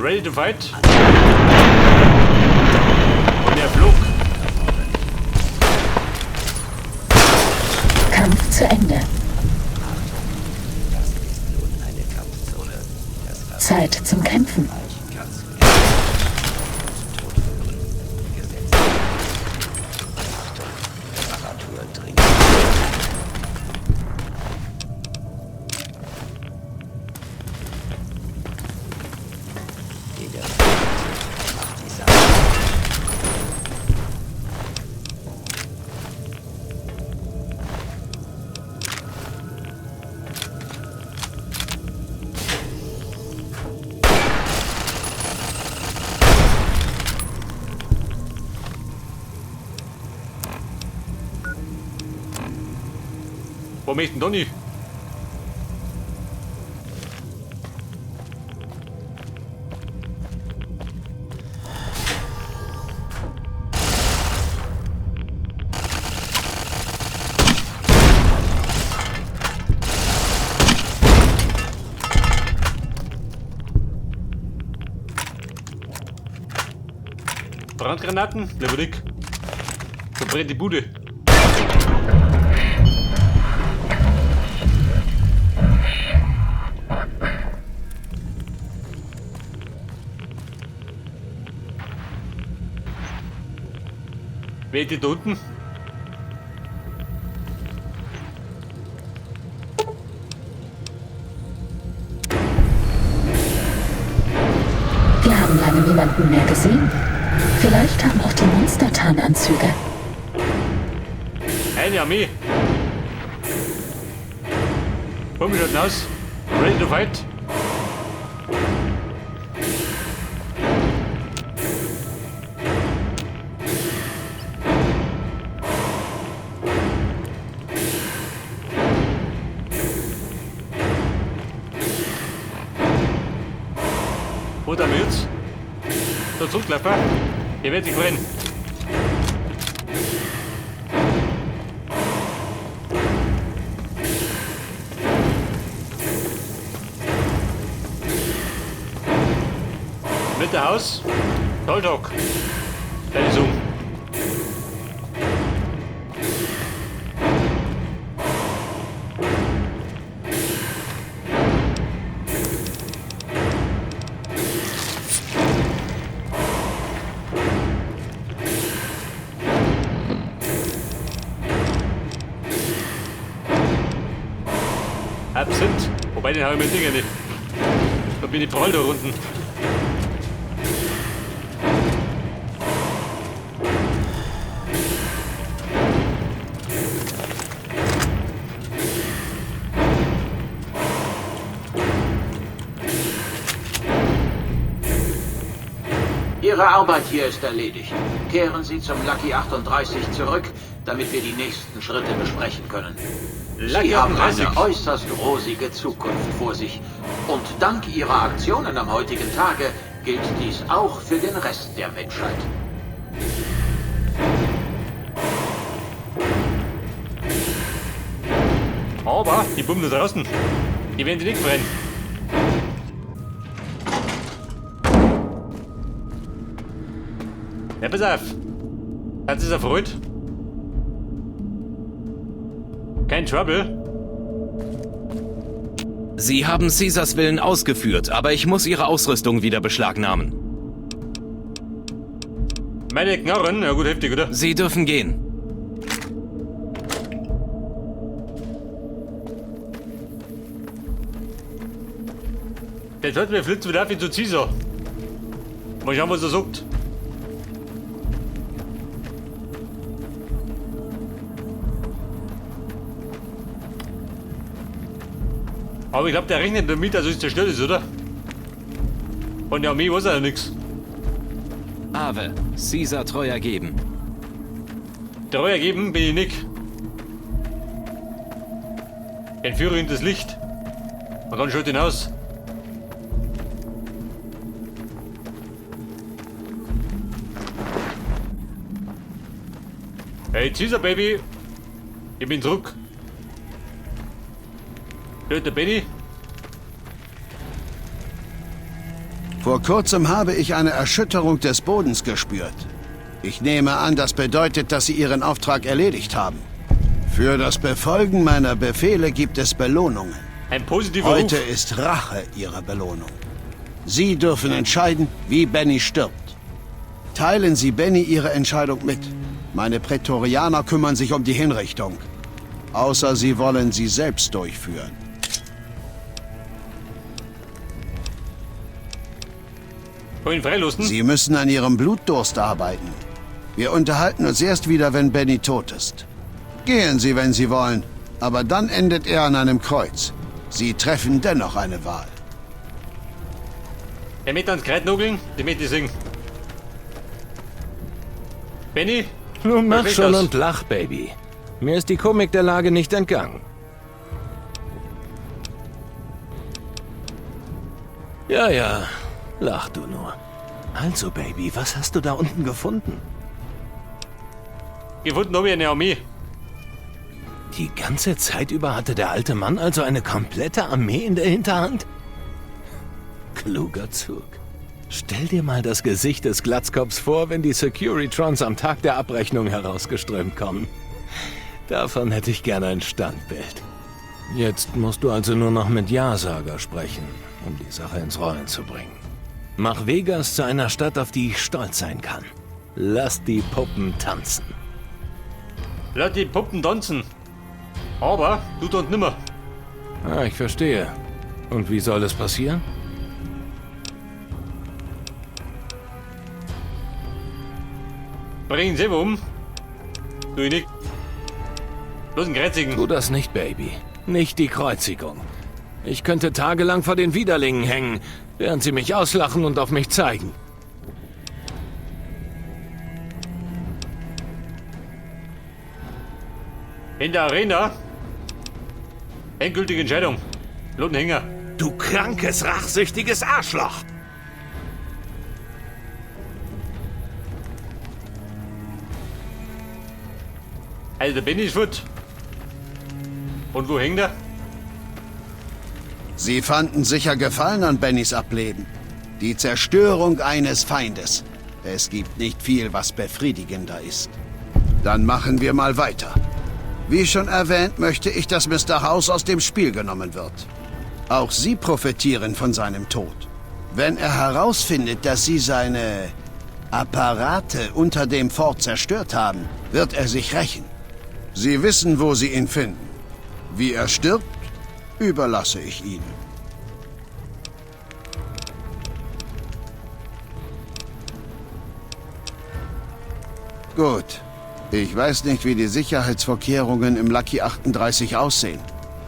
Ready to fight. Und er flog. Kampf zu Ende. Zeit zum Kämpfen. Wo möchte denn Donny? Brandgranaten? Lebenig. Verbrennt die Bude. Wer ist die da unten? Wir haben lange niemanden mehr gesehen. Vielleicht haben auch die Monster Tarnanzüge. Eine Armee. Komm schon aus. Ready to fight. Wo der Milz? Da zurücklaufen. Hier wird sich brennen. Mit der Haus. Tolltalk. Deine Zoom. Absinth. Wobei, den habe ich mit Dinger nicht. Da bin ich prall da unten. Ihre Arbeit hier ist erledigt. Kehren Sie zum Lucky 38 zurück, damit wir die nächsten Schritte besprechen können. Lucky Sie haben 38. eine äußerst rosige Zukunft vor sich. Und dank Ihrer Aktionen am heutigen Tage gilt dies auch für den Rest der Menschheit. Aber die Bummen da draußen, die werden die nicht brennen. Ja, pass auf. Hat sich erfreut? Kein Trouble. Sie haben Caesars Willen ausgeführt, aber ich muss Ihre Ausrüstung wieder beschlagnahmen. Meine Knarren, ja gut, heftig, oder? Sie dürfen gehen. Der sollte mir flitzen wieder auf ihn zu Caesar. Mal schauen, was er sagt. Aber ich glaub, der rechnet damit, dass es zerstört ist, oder? Von der Armee weiß er ja nix. Ave, Caesar treu ergeben. Treu ergeben bin ich nicht. Entführe ihn das Licht. Und dann schaut ihn aus. Hey Caesar Baby, ich bin zurück. Der Benny. Vor kurzem habe ich eine Erschütterung des Bodens gespürt. Ich nehme an, das bedeutet, dass Sie Ihren Auftrag erledigt haben. Für das Befolgen meiner Befehle gibt es Belohnungen. Ein positiver Heute Ruf. ist Rache Ihre Belohnung. Sie dürfen entscheiden, wie Benny stirbt. Teilen Sie Benny Ihre Entscheidung mit. Meine Prätorianer kümmern sich um die Hinrichtung. Außer Sie wollen sie selbst durchführen. Kann ich ihn freilassen? Sie müssen an Ihrem Blutdurst arbeiten. Wir unterhalten uns erst wieder, wenn Benny tot ist. Gehen Sie, wenn Sie wollen, aber dann endet er an einem Kreuz. Sie treffen dennoch eine Wahl. Er möchte ans Kreuz nageln, die möchte ich singen. Benny? Nun mach Perfekt schon aus. und lach, Baby. Mir ist die Komik der Lage nicht entgangen. Ja, ja, lach du nur. Also, Baby, was hast du da unten gefunden? Gefunden habe ich eine Armee. Die ganze Zeit über hatte der alte Mann also eine komplette Armee in der Hinterhand? Kluger Zug. Stell dir mal das Gesicht des Glatzkopfs vor, wenn die Securitrons am Tag der Abrechnung herausgeströmt kommen. Davon hätte ich gerne ein Standbild. Jetzt musst du also nur noch mit Ja-Sager sprechen, um die Sache ins Rollen zu bringen. Mach Vegas zu einer Stadt, auf die ich stolz sein kann. Lass die Puppen tanzen. Lass die Puppen tanzen. Aber du tanzt nimmer. Ah, ich verstehe. Und wie soll das passieren? Bring ihn selber um. Tu ich nicht. Bloß einen Kreuzigen. Tu das nicht, Baby. Nicht die Kreuzigung. Ich könnte tagelang vor den Widerlingen hängen, während sie mich auslachen und auf mich zeigen. In der Arena. Endgültige Entscheidung. Lotenhänger. Du krankes, rachsüchtiges Arschloch! Also der Benny ist fort. Und wo hängt er? Sie fanden sicher Gefallen an Bennys Ableben. Die Zerstörung eines Feindes. Es gibt nicht viel, was befriedigender ist. Dann machen wir mal weiter. Wie schon erwähnt, möchte ich, dass Mr. House aus dem Spiel genommen wird. Auch Sie profitieren von seinem Tod. Wenn er herausfindet, dass Sie seine Apparate unter dem Fort zerstört haben, wird er sich rächen. Sie wissen, wo Sie ihn finden. Wie er stirbt, überlasse ich Ihnen. Gut. Ich weiß nicht, wie die Sicherheitsvorkehrungen im Lucky 38 aussehen.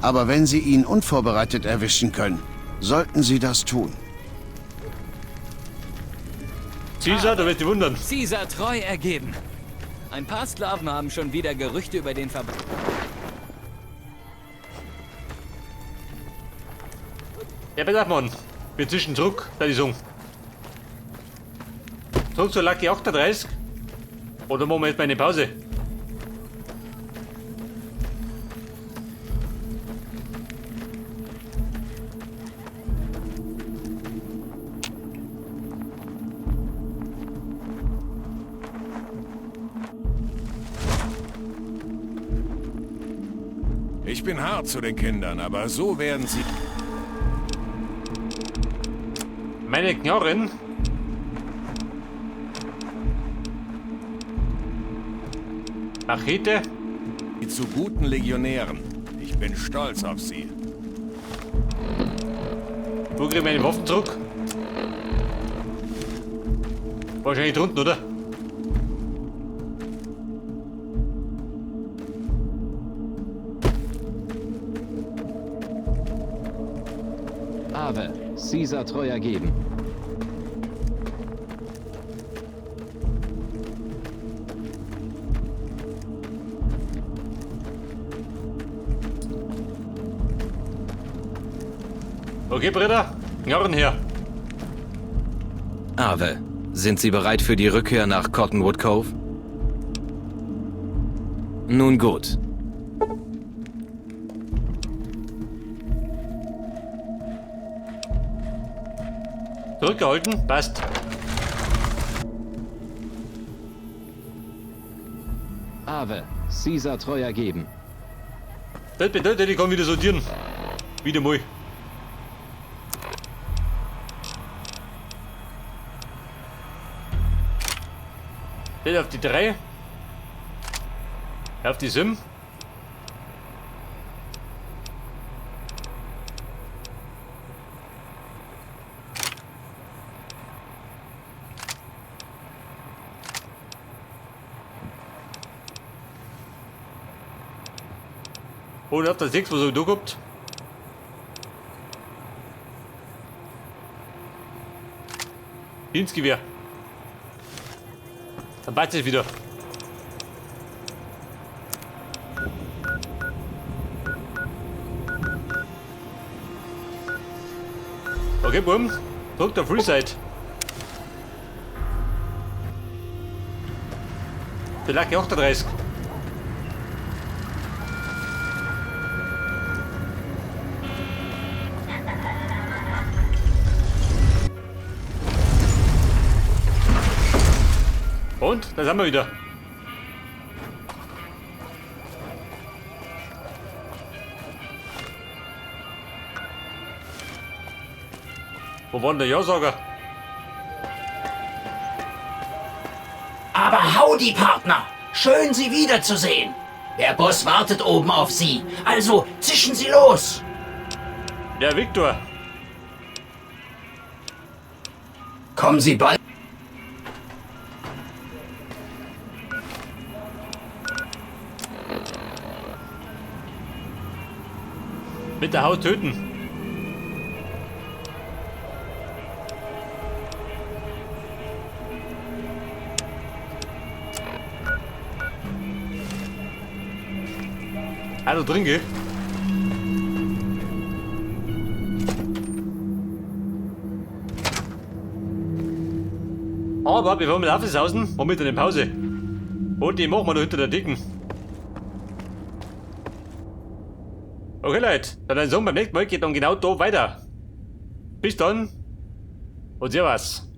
Aber wenn Sie ihn unvorbereitet erwischen können, sollten Sie das tun. Caesar, du wirst dich wundern. Caesar treu ergeben. Ein paar Sklaven haben schon wieder Gerüchte über den Verband. Ja, pass auf, Mann. Wir zwischen zurück, da die Song. Zurück zur Lucky 38. Oder machen wir jetzt mal eine Pause? Ich bin hart zu den Kindern, aber so werden sie... Meine Knarren. Machete. Zu guten Legionären. Ich bin stolz auf sie. Wo krieg ich meine Waffen zurück? Wahrscheinlich drunten, oder? Ave, Caesar treu ergeben. Okay, Britta, Knarren her. Ave, sind Sie bereit für die Rückkehr nach Cottonwood Cove? Nun gut. Zurückgehalten, passt. Ave, Caesar treu ergeben. Das bedeutet, ich kann wieder sortieren. Wieder mal. Das auf die 3. Auf die 7. Und auf der 6, was hab ich da gehabt? Dienstgewehr. Dann passt es wieder. Okay, bumm. Drückt auf Freeside. Der Lucky 38. Und, da sind wir wieder. Wo war denn der Ja-Sager? Aber howdy, Partner! Schön, Sie wiederzusehen! Der Boss wartet oben auf Sie. Also zischen Sie los! Der Viktor. Kommen Sie bald. Mit der Haut töten. Also drin, gell? Aber bevor wir laufen sausen, machen wir eine Pause. Und die machen wir noch hinter der Dicken. Okay, Leute, dann sagen beim nächsten Mal geht dann genau da weiter. Bis dann und servus.